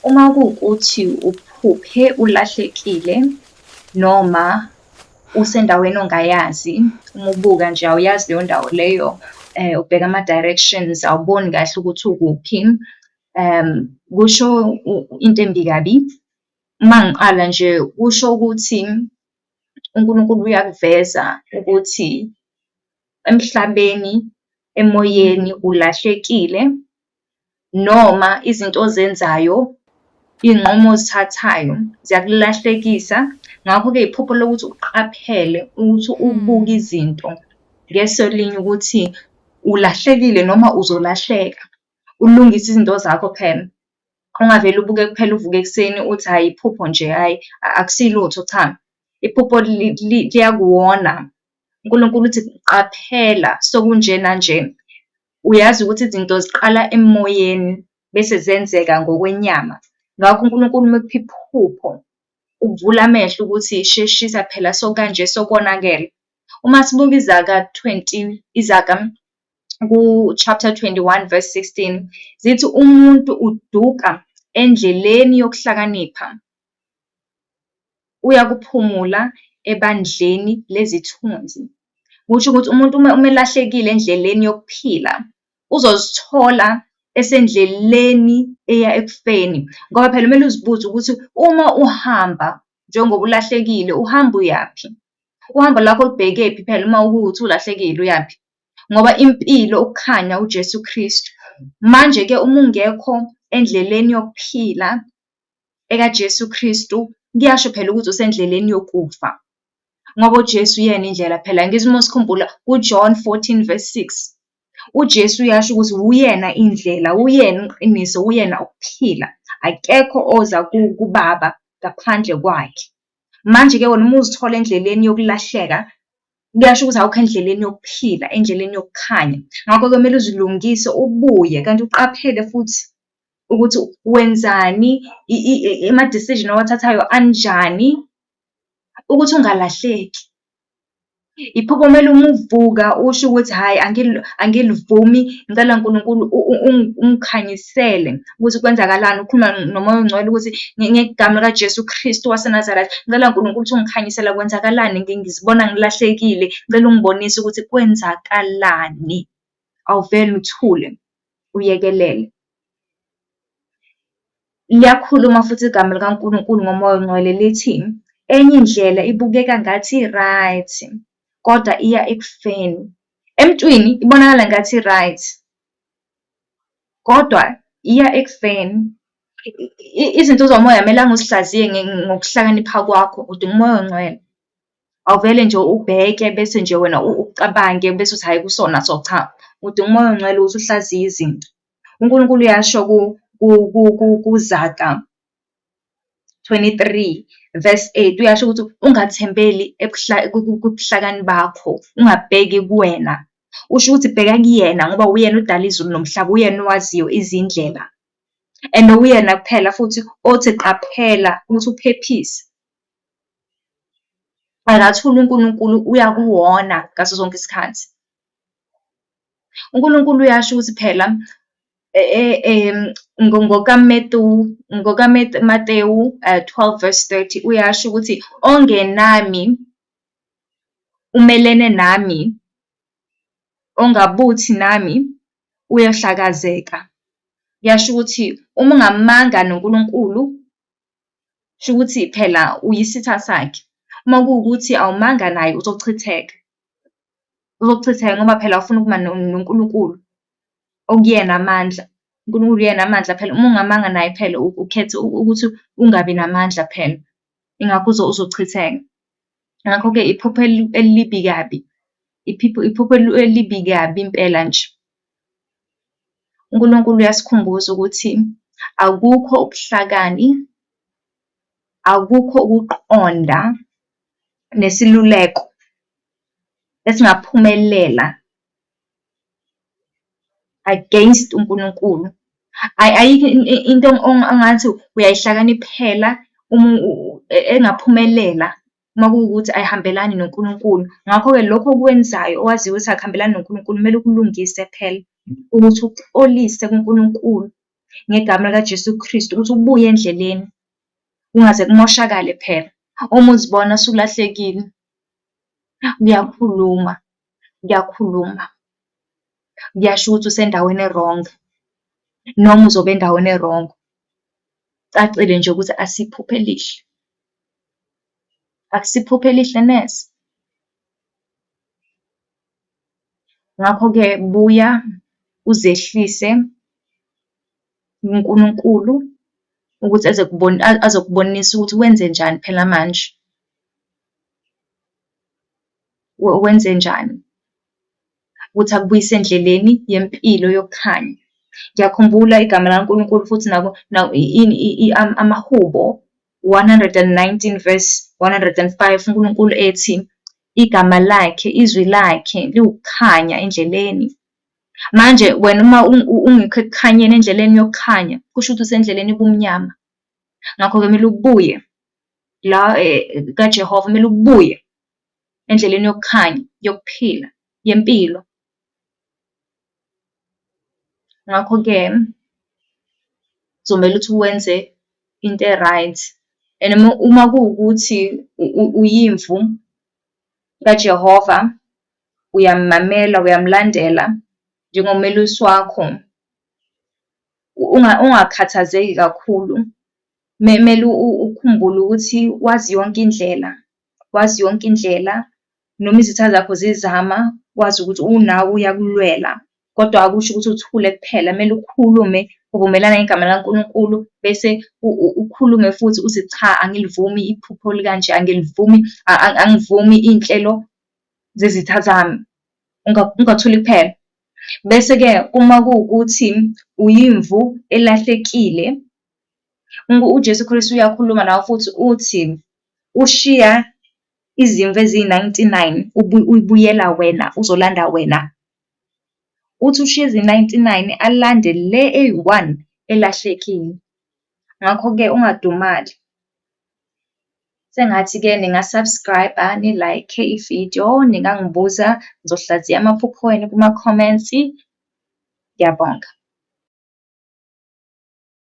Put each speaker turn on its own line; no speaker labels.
Uma kuwukuthi uphuphe ulahlekile noma usendaweni ongayazi, uma ubuka nje awuyazi leyo ndawo leyo, ubheka ama-directions awuboni kahle ukuthi ukuphi, kusho into embi kabi. Uma ngiqala nje kusho ukuthi uNkulunkulu uyakuveza ukuthi emhlabeni, emoyeni ulahlekile noma izinto ozenzayo, iy'nqumo ozithathayo ziyakulahlekisa. Ngakho-ke iphupho lokuthi uqaphele ukuthi ubuke izinto ngeso elinye ukuthi ulahlekile noma uzolahleka, ulungise izinto zakho phela. Ungavele ubuke kuphela uvuke ekuseni uthi hhayi iphupho nje hhayi akusilutho, cha, iphupho liyakuwona. UNkulunkulu uthi qaphela sekunje nanje. Uyazi ukuthi izinto ziqala emoyeni bese zenzeka ngokwenyama. Ngakho uNkulunkulu uma ekupha iphupho, ukuvula amehlo ukuthi sheshisa phela sokukanje sekonakele. Uma sibuka iZaga twenty, iZaga ku-chapter 21 verse 16, zithi umuntu uduka endleleni yokuhlakanipha, uyakuphumula ebandleni lezithunzi. Kusho ukuthi umuntu uma elahlekile endleleni yokuphila, uzozithola esendleleni eya ekufeni. Ngoba phela kumele uzibuze ukuthi uma uhamba njengoba ulahlekile uhamba uyaphi? Uhambo lwakho lubhekephi phela uma kuwukuthi ulahlekile uyaphi? Ngoba impilo ukukhanya uJesu Kristu. Manje-ke uma ungekho endleleni yokuphila ekaJesu Kristu, kuyasho phela ukuthi usendleleni yokufa. Ngoba uJesu uyena indlela phela, angithi uma usikhumbula kuJohn 14 verse 6, uJesu uyasho ukuthi uyena indlela, uyena iqiniso, uyena ukuphila. Akekho oza kuBaba ngaphandle kwakhe. Manje-ke wena uma uzithola endleleni yokulahleka, kuyasho ukuthi awukho endleleni yokuphila, endleleni yokukhanya. Ngakho-ke kumele uzilungise ubuye kanti uqaphele futhi ukuthi wenzani, ama-decision owathathayo anjani, ukuthi ungalahleki. Iphupho kumele uma uvuka usho ukuthi hhayi angilivumi, ngicela Nkulunkulu ungikhanyisele ukuthi kwenzakalani, ukhuluma noMoya oNgcwele ukuthi ngegama likaJesu Kristu waseNazaretha, ngicela Nkulunkulu ukuthi ungikhanyisele kwenzakalani ngizibona ngilahlekile, ngicela ungibonise ukuthi kwenzakalani. Awuvele uthule, uyekelele. Liyakhuluma futhi igama likaNkulunkulu ngoMoya oNgcwele lithi, enye indlela ibukeka ngathi i-right, kodwa iya ekufeni. Emntwini ibonakala ngathi i-right, kodwa iya ekufeni. Izinto zomoya akumelanga uzihlaziye ngokuhlakanipha kwakho, udinga uMoya oNgcwele. Awuvele nje ubheke bese nje wena ucabange bese uthi hhayi kusona so, cha, udinga uMoya oNgcwele ukuthi uhlaziye izinto. UNkulunkulu uyasho kuZaga 23 verse 8, uyasho ukuthi ungathembeli kubuhlakani bakho, ungabheki kuwena. Usho ukuthi bheka kuyena ngoba uyena odala izulu nomhlaba, uyena owaziyo izindlela. And uyena kuphela futhi othi qaphela ukuthi uphephise. Akathuli uNkulunkulu uyakuwona ngaso sonke isikhathi. UNkulunkulu uyasho ukuthi phela ngokaMatewu 12 verse 30 uyasho ukuthi ongenami umelene nami, ongabuthi nami uyohlakazeka. Kuyasho ukuthi uma ungamanga noNkulunkulu, kusho ukuthi phela uyisitha sakhe. Uma kuwukuthi awumanga naye uzochitheka. Uzochitheka ngoba phela awufuni ukuma noNkulunkulu okuyena amandla. UNkulunkulu uyena amandla phela, uma ungamanga naye phela ukhetha ukuthi ungabi namandla phela, ingakho uzochitheka. Ngakho-ke iphupho elibi kabi, iphupho elibi kabi impela nje. UNkulunkulu uyasikhumbuza ukuthi akukho ubuhlakani, akukho ukuqonda nesiluleko esingaphumelela against uNkulunkulu. Ayikho into ongathi uyayihlakaniphela engaphumelela uma kuwukuthi ayihambelani noNkulunkulu. Ngakho-ke lokho okwenzayo owaziyo ukuthi akuhambelani noNkulunkulu kumele ukulungise phela ukuthi uxolise kuNkulunkulu. ngegama likaJesu Kristu ukuthi ubuye endleleni, kungaze kumoshakale phela. Uma uzibona usulahlekile, kuyakhuluma, kuyakhuluma. Kuyasho ukuthi usendaweni e-wrong, noma uzoba endaweni e-wrong. Kucacile nje ukuthi akusiyiphupho elihle, akusiyiphupho elihle neze. Ngakho-ke buya uzehlise kuNkulunkulu ukuthi azokubonisa ukuthi wenzenjani phela manje. Wenzenjani ukuthi akubuyise endleleni yempilo yokukhanya. Ngiyakhumbula igama likaNkulunkulu futhi amaHubo 119 verse 105, uNkulunkulu ethi igama lakhe, izwi lakhe liwukukhanya endleleni. Manje wena uma ungekho ekukhanyeni endleleni yokukhanya, kusho ukuthi usendleleni yobumnyama. Ngakho-ke kumele ubuye la kaJehova, kumele ubuye endleleni yokukhanya, yokuphila, yempilo. Ngakho-ke kuzomele ukuthi wenze into e-right and uma kuwukuthi uyimvu kaJehova, uyamamela, uyamlandela njengomelusi wakho, ungakhathazeki kakhulu. Kumele ukhumbule ukuthi wazi yonke indlela, wazi yonke indlela, noma izitha zakho zizama, wazi ukuthi unawe uyakulwela. Kodwa akusho ukuthi uthule kuphela, kumele ukhulume uvumelane negama likaNkulunkulu, bese ukhulume futhi uthi cha, angilivumi iphupho elikanje, angilivumi, angivumi iy'nhlelo zezitha zami. Ungathuli kuphela. Bese-ke uma kuwukuthi uyimvu elahlekile, uJesu Kristu uyakhuluma nawe futhi uthi ushiya izimvu eziyi-99 ubuyela wena, uzolanda wena. Uthi ushiya ezi-99 alande le eyi-one elahlekile. Ngakho-ke ungadumali. Sengathi-ke ninga-subscribe-a, ni-like i-video, ningangibuza, ngizohlaziya amaphupho wenu kuma-comments. Ngiyabonga.